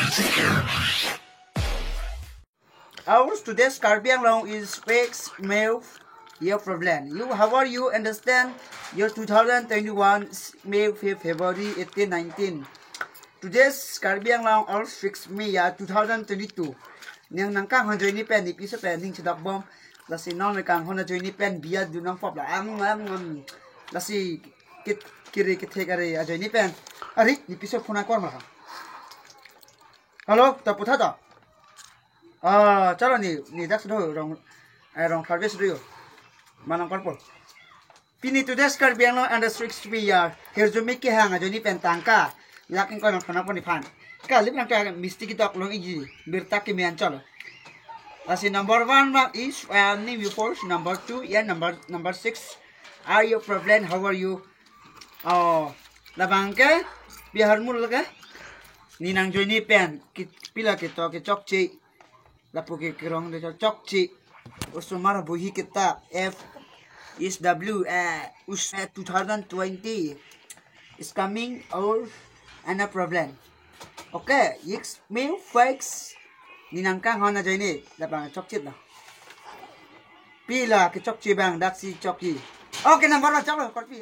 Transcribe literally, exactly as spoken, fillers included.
Our today's Karbi Anglong is fix male your problem. You, how are you understand your two thousand twenty-one May, February eighteen, nineteen? Today's Karbi Anglong all fix me ya two thousand twenty-two. Nang nangkang hanjoi ni pen ni piso pen ning chedok bom. Lasi non me kang hon ajoine pen biya dunang pop la am am am. Lasi kit kiri kithek are ajoine pen. Ari ni piso phone akor ma. Hello, ta putha ta. Ah, chalo ni ni dak sudo rong eh, rong service do yo. Manang korpo. Pini today's Karbi Anglong and district spear. Hirjumi kehang ajoine pen tangka. Lakin ko nang khana poni phan. Kalip nang ta misti kitok long iji. Birta kimi anchol. Lasi number one ma is uh, ni view force. Number two ya number number six. Are you problem? How are you? Oh, labang ke biharmul ke. Ni nang joine pen kit pila kito ke chokche. Lapu ke kerong de chokche. Osomar buhi kita F is W eh us eh, two thousand twenty is coming or and a problem. Okay, yik me fix ni nangkang hona joine labang chokche la. Pila ke chokche bang daksi chokche. Okay, number one choklo korpi.